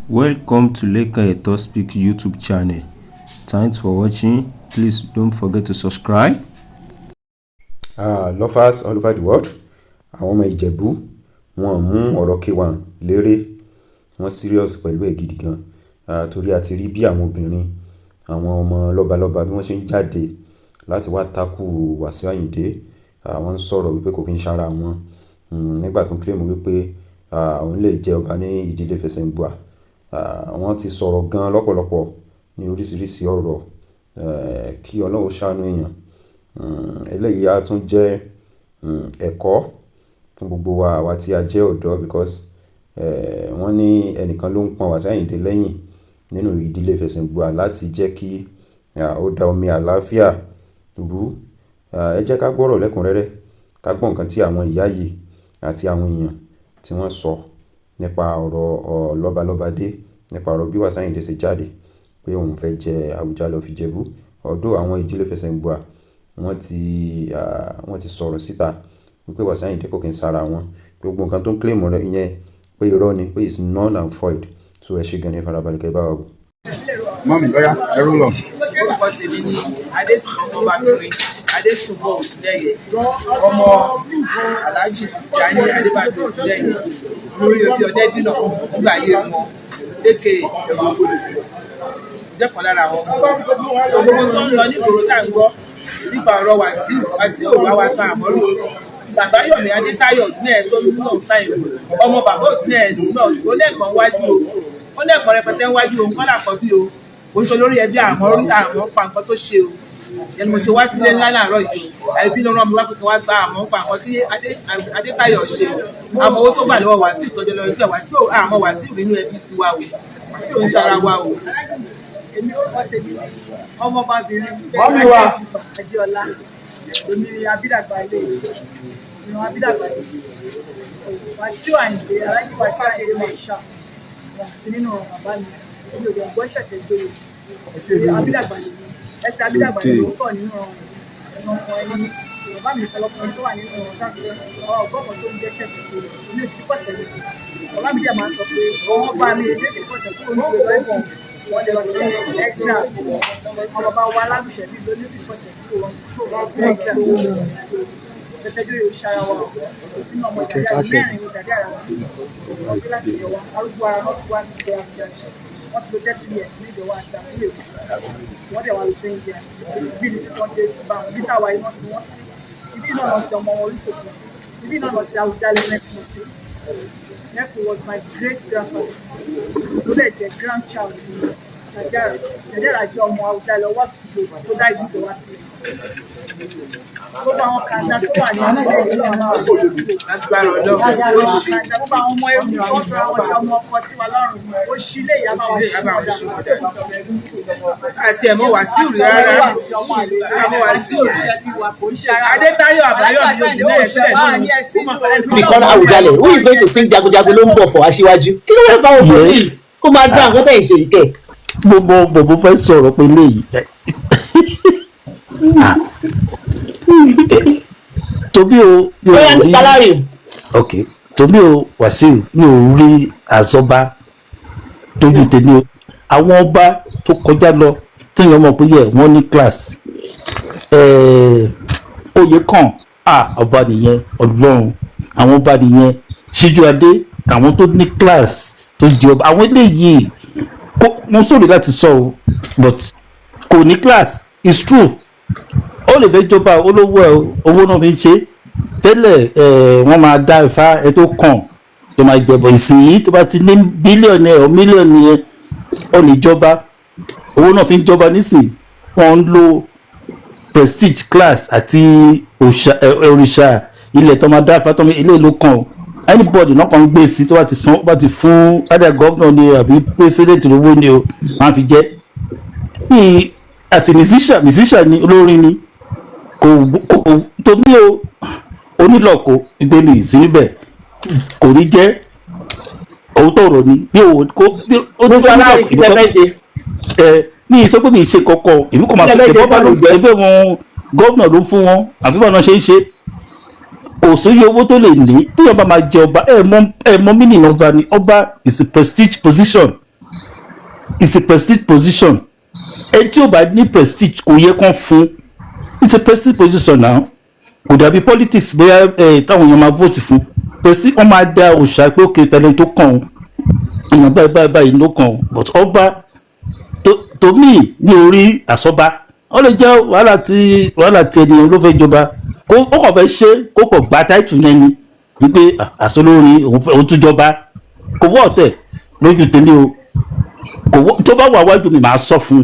Welcome to Lekan Eto Speak YouTube channel. Thanks for watching. Please don't forget to subscribe. Lovers all over the world, àwọn ọmọ Ìjẹ̀bú wọn mú ọ̀rọ̀ K1 lérè, wọ́n serious pẹ̀lú ẹ̀ gidi gan. Torí a ti rí bí àwọn obìnrin, àwọn ọmọ lọ́balọ́ba, bí wọ́n ṣe ń jáde láti wá takú Wàsíù Àyìndé. Wọ́n ń sọ̀rọ̀ wípé kò kí ń ṣara wọn nígbà tó ń claim wípé òun lè jẹ ọba ní ìdílé Fẹsẹ̀ǹgbà. Wọ́n ti sọ̀rọ̀ gan lọ́pọ̀lọpọ̀ ní oríṣiríṣi ọ̀rọ̀. Kí Ọlọ́run ṣàánú èèyàn. Eléyìí á tún jẹ́ ẹ̀kọ́ fún gbogbo wa, àwa tí a jẹ́ ọ̀dọ́, because wọ́n ní ẹnìkan ló ń pọn Wàsíù Àyìndé lẹ́yìn nínú ìdílé Fẹsẹ̀ǹgbà láti jẹ́ kí ó da omi àlàáfíà rú. Ẹ jẹ́ ká gbọ́rọ̀ lẹ́kùnrẹ́rẹ́, ká gbọ́ nǹkan tí àwọn ìyá yìí àti àwọn èèyàn tí wọ́n sọ nípa ọ̀rọ̀ lọ́balọ́ba dé, nípa ọ̀rọ̀ bí Wàsíù Àyìndé ṣe jáde pé òun fẹ́ jẹ Àwùjalẹ̀ of Ìjẹ̀bú. Although àwọn ìdílé Fẹsẹ̀ǹgbà, wọ́n ti sọ̀rọ̀ síta wípé Wàsíù Àyìndé kò kí ń sára wọn, pé gbogbo nǹkan tó ń claim rẹ̀ yẹn, pé irọ́ ni, pé it's null and void. So ẹ ṣé gan ni, farabalẹ̀ kẹ́ bá wa wò. Mummy, ọ̀yá, ẹrú lọ. Orúkọ tèmi ni Adésùnmọ́, ọmọbìnrin Adésùnmọ́ Ògúnlẹ̀yẹ, ọmọ Alhaji Tijani Adébájọ Ògúnlẹ̀yẹ, lórí ẹbí Ọdẹ́dínà nígbà ayé wọn lékè ẹ̀rọ ògbódò, jẹ́ kan lára àwọn ọmọ. Gbogbo tó ń lọ nígboro tá à ń gbọ́ nípa ọ̀rọ̀ Wàsíù, Wàsíù wá wa kan àmọ́rò bàbá Yomi Adétáyọ̀ ní ẹ̀ tó lóun sáyìn fún ọmọ bàbá òtún ẹ̀ lòun náà, ṣùgbọ́n lẹ́ẹ̀kan wájú o, ó lẹ́ẹ̀kan rẹpẹtẹ wájú o, nǹkan làkọ́ bí o, kò ń ṣe olórí ẹbí àmọ́ àmọ́ pa nǹkan tó ṣe o. Yẹn ni mo ṣe wá sílé ńlá láàárọ̀ yìí o. Àìbí ló rán mi wá pé kí wá sá àmọ́ pa nǹkan tí Adétáyọ̀ ṣe o. Àmọ́ owó tó gbà lọ́wọ́ Wàsíù tọ́jú lọ sí Wàsíù, àmọ́ Wàsíù nínú ẹbí tiwa o, Wàsíù ń jara wa o. Èmi, orúkọ tèmi ni ọmọbabìnrin Mummy wa. Adéọlá. Èmi ni Abídàgbà ilé ìran Abídàgbà ilé. Wàsíù Àyìndé, Aláàjì Wàsíù Àyìndé Marshal, wọn sí nínú ọ̀rọ̀ bàbá mi. Èmi ò dẹ̀ gbọ́ ṣẹ̀tẹ̀ joyè. Abídàgbà lèmi, ẹsẹ̀ Abídàgbà lèmi ó kọ̀ nínú ọ̀rọ̀ ọkọ ẹni bàbá mi nìkan lọkùnrin tó wà nínú ọ̀rọ̀ sáfẹ́ ọgbọ́n kan tó ń jẹ́ ṣẹ̀tẹ̀ joyè. Èmi ò fi pọ̀ tẹ̀lé. Bàbá mi dẹ̀ máa ń sọ pé wọ́n bá mi èdè fi pọ̀ tẹ̀lé kúrò ní ìlú ẹ̀kọ́, wọ́n lè lọ sí exam. Àwọn bàbá wa alágùnṣẹ́ bíi lóní fi pọ̀ tẹ̀lé kúrò wọn sí exam. Ṣẹ̀tẹ̀jọ́ yóò ṣara wa kò sínú ọmọ ìdàdí àrà mẹ́rin ní ìdàdí àrà wa. Wọ́n gbé láti yọ wa arúgbó ara wọn fi wá sí ìjọ Àbújá. Wọ́n ti lo 30 years ní ìjọba àti àbúlé, wọ́n dẹ̀ wá lo 10 years bí ní wọ́n dé sí báwọn ibi táwa iná sí wọ́n sí ibi náà lọ sí ọmọ wọn orí kòkó sí ibi náà lọ sí Àwùjalẹ̀ mẹ́kùn sí. Mẹ́kùn was my great grandfather, ló lè jẹ́ grandchild mi. Jàjára Jàjára jẹ́ ọmọ Àwùjalẹ̀ ọwọ́ àtúntò tó dá ìlú ìjọba sí. Gbogbo àwọn kàńdá tó wà ní abúlé ìlú náà Lágbára Ọlọ́run, ó ṣe. Gbogbo àwọn ọmọ ewu tó sọ àwọn ìyá ọmọ ọkọ sí wa lọ́rùn, ó ṣí ilé ìyá bá wa ṣí wọn dà. Àti ẹ̀mọ́ Wàsíù rí rárá, àmọ́ Wàsíù Adétáyọ̀ Àbáyọ̀mí Ògúnlẹ̀yẹ sílẹ̀ náà. Become Awùjalẹ̀, who is going to sing "Jagunjagun ló ń bọ̀" for Aṣíwájú? Kí ló wẹ́ fáwọn police kó máa dá nǹkan tẹ̀ ń ṣe yìí kẹ̀? Mo mọ bọ̀bọ̀ fẹ́ sọ̀rọ̀ pé léyìí. Ah. Tóbi o, mi ò Bóyá rí. Mr. Larry. Ok, tóbi o, Wàsíù, mi ò rí àzọba tójú tèmi o. Àwọn ọba tó kọjá lọ téèyàn mọ̀ pé yẹ wọ́n ní class, oyè kan, ah, ọba nìyẹn, Ọlọ́run, àwọn ọba nìyẹn. Síjú adé, àwọn tó ní class tó jẹ ọba, àwọn eléyìí kó mo sọ̀rọ̀ láti sọ o, but kò ní class. It's true, ó lè fẹ́ jọba olówó ẹ, owó náà fi ń ṣe tẹ́lẹ̀ ẹ, wọ́n máa dá ifá ẹ tó kàn tó máa jẹ̀bọ̀. Ìsìn tó bá ti ní bílíọ̀nù ẹ ọ mílíọ̀nù yẹn, ó lè jọba. Owó náà fi ń jọba nísìn. Wọ́n ń lo prestige, class àti òrìṣà ilẹ̀ tó máa dá ifá tó máa ilé ìlú kan o. Anybody náà kàn ń gbé sí tó bá ti san, bá ti fún either governor ni àbí president lówó ni o, wọ́n á fi jẹ́ ní. As a musician, musician ni, olórin ni, kò tó mí o, onílọ̀kọ ìgbé mi sí níbẹ̀, kò ní jẹ́ òótọ́ ọ̀rọ̀ ni bí o kò bí o ní. Mr. Larry, kí lẹ fẹ́ ṣe? Ẹ ní ìsọ pé mi ṣe kọ́kọ́, èmi kò máa Kí lẹ fi fẹ́ ṣe ṣe bọ́bá ló fún ẹgbẹ́ wọn, gómìnà ló fún wọn àbí bọ́ọ̀ náà ṣe ń ṣe. Kò sóyè owó tó lè ní téèyàn bá máa jẹ ọba. Ẹ mọ meaning ọba ni. Ọba is a prestige position. It's a prestige position. Ẹni tí ó bá ní prestige, kò yẹ kán fún. It's a prestige position now. Kò dàbí politics, bóyá ẹ táwọn èèyàn máa vote fún prestige. Wọ́n máa da òòṣà pé òkè tẹ̀lé tó kàn ó, èèyàn báyìí báyìí báyìí ló kàn ó. But ọba to me, ní orí àsọba, ó lè jẹ́ wàhálà tí ènìyàn ló fẹ́ jọba, kó ó kàn fẹ́ ṣe, kó kàn gba title yẹn ni wípé àsọlórin òun fẹ́ òun tún jọba. Kò wọ́ ọ̀tẹ̀ lójú tèmi o. Kò wọ́. Tó bá wà wájú mi, màá sọ fún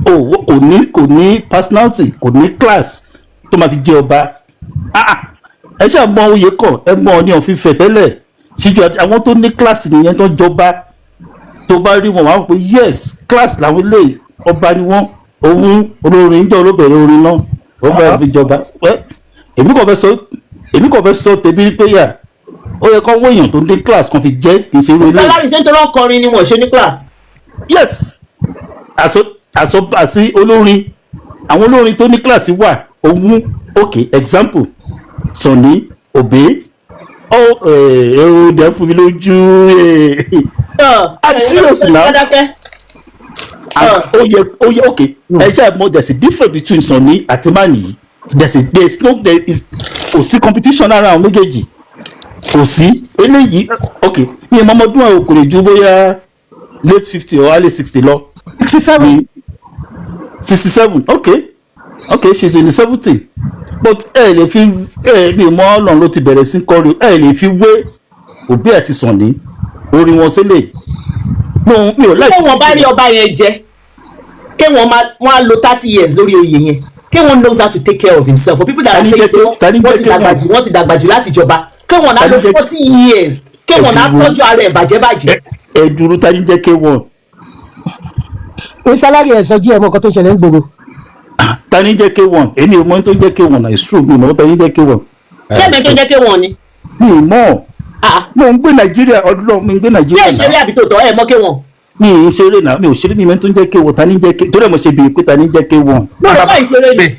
un o. Kò ní personality, kò ní class tó máa fi jẹ ọba. Ah, ah, ẹ ṣáà mọ oyè kọ, ẹ mọ ní ọ̀fífẹ́ tẹ́lẹ̀ síjú. Àwọn tó ní class nìyẹn tó jọba. Tó bá rí wọn, wàá wò pé yes, class làwọn ilé ọba ni wọn. Òun olórin ń jẹ́ olóbẹ̀rẹ̀ orin náà, ó fẹ́ fi jọba. Well, èmi kàn fẹ́ sọ tèmi pé yà ó yẹ kó wọ́n èèyàn tó ní class kan fi jẹ́, kì í ṣe irú ilé. Salary ṣé nítorí wọn kọrin ni wọn ṣe ní class? Yes, àṣọ àti olórin, àwọn olórin tó ní class wà. Òun, ok, example, Sunny Obey. Ó ẹ dẹ fún mi lójú. I'm serious now. Ó yẹ, ok, ẹ ṣe mọ̀, there's a difference between Sunny àti man yìí. There is no, there is, kò sí competition lára àwọn méjèèjì, kò sí. Eléyìí, ok, ní ìmọ̀ ọmọdún ẹ̀ kò lè ju bóyá late 50 or early 60 lọ. 67. 67, okay, she's in the 70. But ẹ lè fi ẹ ní ìmọ̀ ọlọ́run ló ti bẹ̀rẹ̀ sí kọrin. Ẹ lè fi wé Obey àti Sunny orin wọn sílẹ̀. Mo mi ò Tí wọn bá rí ọba yẹn jẹ, K1 máa wọn á lo 30 years lórí oyè yẹn. K1 knows how to take care of himself. For people that are saying pé wọ́n ti dàgbà jù, wọ́n ti dàgbà jù láti jọba, K1 á lo 40 years. K1 á tọ́jú ara ẹ̀ bàjẹ́bàjẹ́. Ẹ dúró, ta ni jẹ́ K1? Ní salary ẹ̀ sọ jí, ẹ̀ mọ̀ nǹkan tó ń ṣẹlẹ̀ ń gbòòrò. Ta ni jẹ́ K1? Èmi ò mọ tó jẹ́ K1 náà. It's true, mi ò mọ ta ni jẹ́ K1. Kẹ́mi tó jẹ́ K1 ni. Mi ò mọ̀. Mo ń gbé Nàìjíríà ọdún lọ, mi ń gbé Nàìjíríà. Ṣé ìṣeré àbí tòótọ́ ẹ mọ̀ K1? Mi ì ṣeré náà, mi ò ṣeré. Mi mọ̀ tó ń jẹ́ K1. Ta ni jẹ́ K? Torí ẹ̀ mo ṣe bèèrè pé ta ni jẹ́ K1. Mo rò pé ìṣeré ni.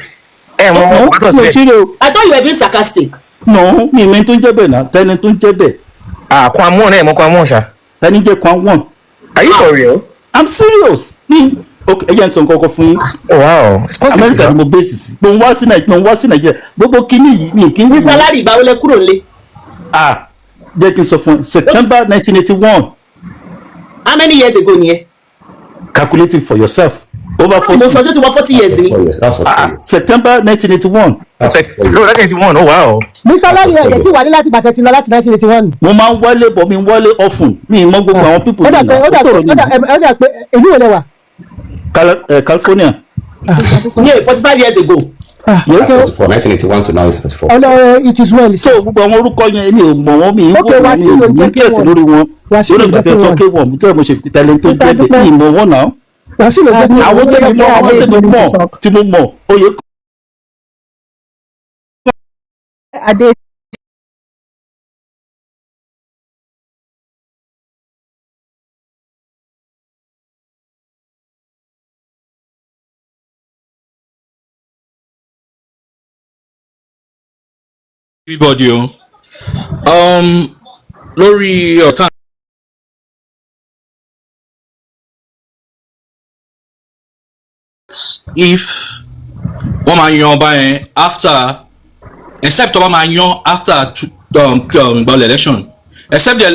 Ẹ mọ No, ọkọ mi ò sílẹ̀. ṣeré o. I thought you were being sarcastic. No, mi ì mọ̀ tó ń jẹ́ bẹ́ẹ̀ náà. Tẹni tó ń jẹ́ bẹ́ẹ̀. Ah, Kwam 1 náà, ẹ mọ Kwam 1 ṣá. Ta ni jẹ́ Kwam 1? Are you for real? I'm serious. Mi, ok, ẹ jẹ́ n sọ nǹkan kan fún yín. Wow, it's possible. Amẹ́ríkà ni mo base sí. Mo ń wá sí Nàìjíríà, gbogbo kíní yìí mi kì í Ní salary, ìgbà wo lẹ kúrò nílé? Ah, jẹ́ kí n sọ fún ẹ, September 1981. How many years ago nìyẹn? Calculate it for yourself, over Mo 40. sọ tó ti wọ 40 years ni. That's what. Ah, September 1981. No, that is one. Oh wow. Ní salary ẹ̀ tí wà ní láti bàtẹ̀ ti lọ láti 1981. Mo máa ń wálé bọ̀, mi ń wálé often. Mi ì mọ gbogbo àwọn people. Ó dà pé ó dà pé ìlú wo lẹ wà? California. Yeah, 45 years ago. Yes. That's 44. 1981 to now is 44. Ọlọ, it is well. So gbogbo àwọn orúkọ yẹn, mi ò mọ̀ wọ́n, mi ì Ok, wò wọ́n, Wasiu mi ló ò ń ní jẹ́ interest K1. lórí wọn. Wasiu ló Lórí ń ìgbà jẹ́ tẹ́ sọ K1. K1, mo tẹ́ mo ṣe talent tó Mr. jẹ́ bẹ́ẹ̀, mi ì mọ̀ wọ́n náà. Wasiu ló jẹ́ K1. Àwọn tó mọ̀, àwọn tó mọ̀, tí mo mọ̀ oyè. Adé. Everybody o, lórí ọ̀tá if wọ́n máa yan ọba yẹn after, except ọba máa yan after two, gbọ́dọ̀ election, except the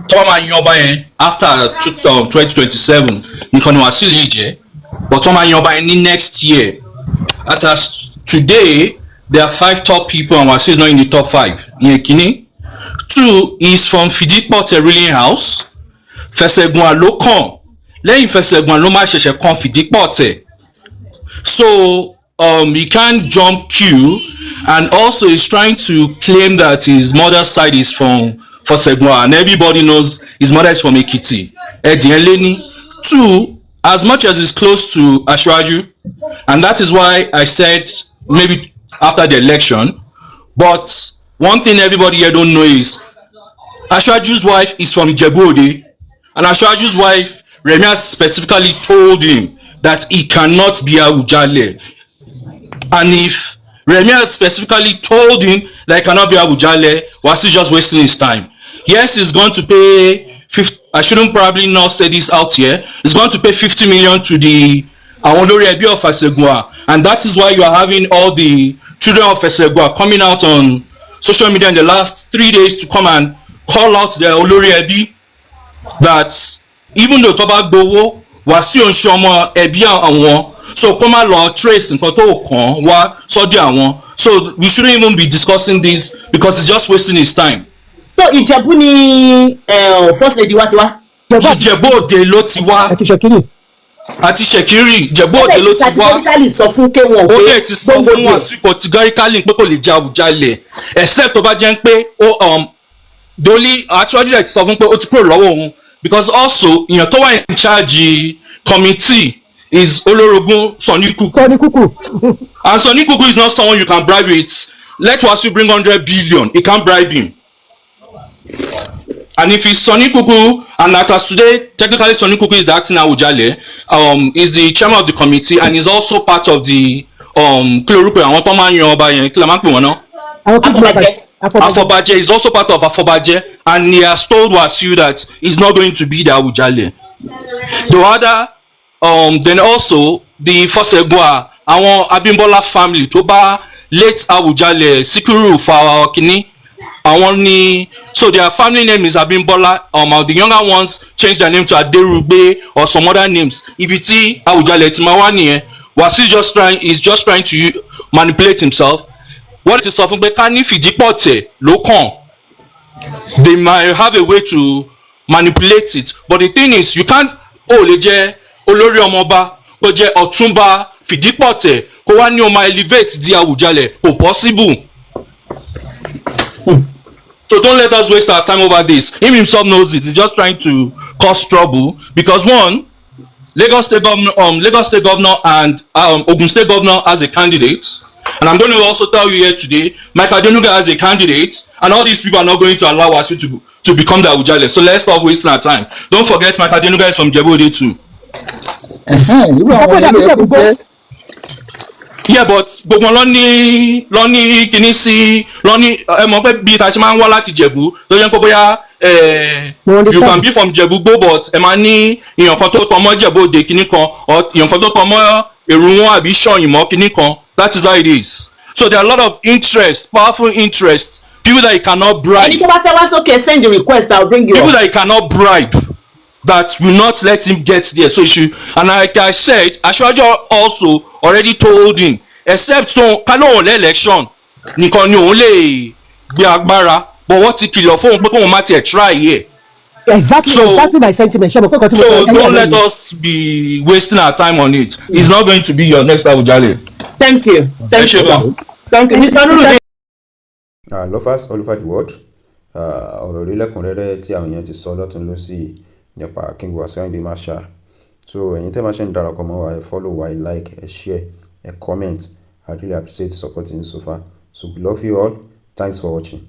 tọ́ba máa yan ọba yẹn after 2027 nìkan ni Wàsíù lè jẹ́, but wọ́n máa yan ọba yẹn ní next year. As today, there are five top people and Wasiu is not in the top five. Ìyẹn kínní. Two is from Fidipote ruling house. Fẹsẹ̀gùn ló kàn lẹ́yìn. Fẹsẹ̀gùn ló máa ṣẹ̀ṣẹ̀ kan Fidipote. So he can't jump queue, and also he's trying to claim that his mother's side is from Fosegua, and everybody knows his mother is from Ekiti. Ẹ̀dìyẹn. Two, as much as he's close to Asiwaju, and that is why I said maybe after the election, but one thing everybody here don't know is Asiwaju's wife is from Ijebu-Ode, and Asiwaju's wife, Remi, has specifically told him that he cannot be Awujale. And if Remi has specifically told him that he cannot be Awujale, Wasiu just wasting his time. Yes, he's going to pay 50, I shouldn't probably not say this out here, he's going to pay 50 million to the àwọn olórí ẹbí of Fusengbuwa, and that is why you are having all the children of Fusengbuwa coming out on social media in the last 3 days to come and call out their olórí ẹbí that even though tó bá gbowó, Wàsíù ń ṣe ọmọ ẹbí àwọn, so kó má lọ trace nǹkan tó kàn wá sọ́dọ̀ àwọn. So we shouldn't even be discussing this because it's just wasting his time. So Ìjẹ̀bú ni first lady wa ti wá. Ìjẹ̀bú Òde ló ti wá. Àti Ṣèkírì. Àti Ṣèkírì, Ìjẹ̀bú Òde ló ti wá. Categorically sọ fún K1 Ó pé dẹ̀ ti sọ fún Wàsíù categorically pé kò lè jẹ Àwùjalẹ̀ except tó bá jẹ́ pé ó the only aṣáájú rẹ̀ ti sọ fún pé ó ti kúrò lọ́wọ́ òun, because also èèyàn tó wà in charge committee is Olórogún Sanni Kuku. Sanni Kuku. And Sanni Kuku is not someone you can bribe with. Let Wasiu bring 100 billion, he can't bribe him. And if it's Sanni Kuku, and as today, technically Sanni Kuku is the acting Awujale, is the chairman of the committee and is also part of the kí lorúkọ àwọn tó máa ń yan ọba yẹn, kí la máa ń pè wọ́n náà? Àwọn kingmakers. Afọbajẹ. Is also part of Afọbajẹ, and he has told Wasiu that he's not going to be the Awujale. The other then also the Fusengbuwa, àwọn Abimbola family tó bá late Awujale Sikiru fa kínní, àwọn ni, so their family name is Abimbola. The younger ones change their name to Aderugbe or some other names. Ibi tí Awujale ti máa wá nìyẹn. Wasiu is just trying to manipulate himself. Wọ́n ti sọ fún pé ká ní fìdípọ̀tẹ̀ ló kàn, they might have a way to manipulate it, but the thing is, you can't, ó lè jẹ́ olórí ọmọọba, kó jẹ́ ọ̀túnba fìdípọ̀tẹ̀, kó wá ní o máa elevate di Àwùjalẹ̀. Kò possible. So don't let us waste our time over this. Him himself knows it. He's just trying to cause trouble because one, Lagos State governor and Ogun State governor as a candidate, and I'm going to also tell you here today, Mike Adenuga as a candidate, and all these people are not going to allow us to become the Awujale. So let's stop wasting our time. Don't forget, Mike Adenuga is from Ijebu Ode too. Irú àwọn yẹn ló yẹ kó jẹ́. Yeah, but gbogbo wọn lọ ní kinní sí lọ ní, ẹ mọ̀ pé bí ta ṣe máa ń wá láti Ìjẹ̀bú tó jẹ́ pé bóyá you can be from Ìjẹ̀bú gbó, but ẹ máa ní èèyàn kan tó tọmọ́ Ìjẹ̀bú Òde kinní kan or èèyàn kan tó tọmọ́ Èrúwọ̀n àbí Ṣọ̀yìn mọ́ kinní kan. That is how it is. So there are a lot of interest, powerful interest, people that you cannot bribe. Ẹni tó bá fẹ́ wá sókè, send the request, I will bring you People up. That you cannot bribe, that will not let him get there. So he should, and like I said, Asiwaju also already told him, except so ká lóun lé election nìkan ni òun lè gbé agbára, but wọ́n ti kìlọ̀ fóun pé kóun má tiẹ̀ try here. Exactly. Exactly my sentiment. Ṣe mo pé nǹkan tí mo So sọ? Don't let us be wasting our time on it. He's not going to be your next Awujale. Thank you. Ẹ ṣe gan. Thank you, Mr. Nurudeen. Lovers all over the world, ọ̀rọ̀ rí lẹ́kùnrẹ́rẹ́ tí àwọn èèyàn ti sọ lọ́tún lọ́sì nípa King Wasiu Ayinde Marshal. So ẹ̀yin tẹ́ máa ṣe ń darapọ̀ mọ́ wa, ẹ follow wa, ẹ like, ẹ share, ẹ comment. I really appreciate supporting so far. So we love you all. Thanks for watching.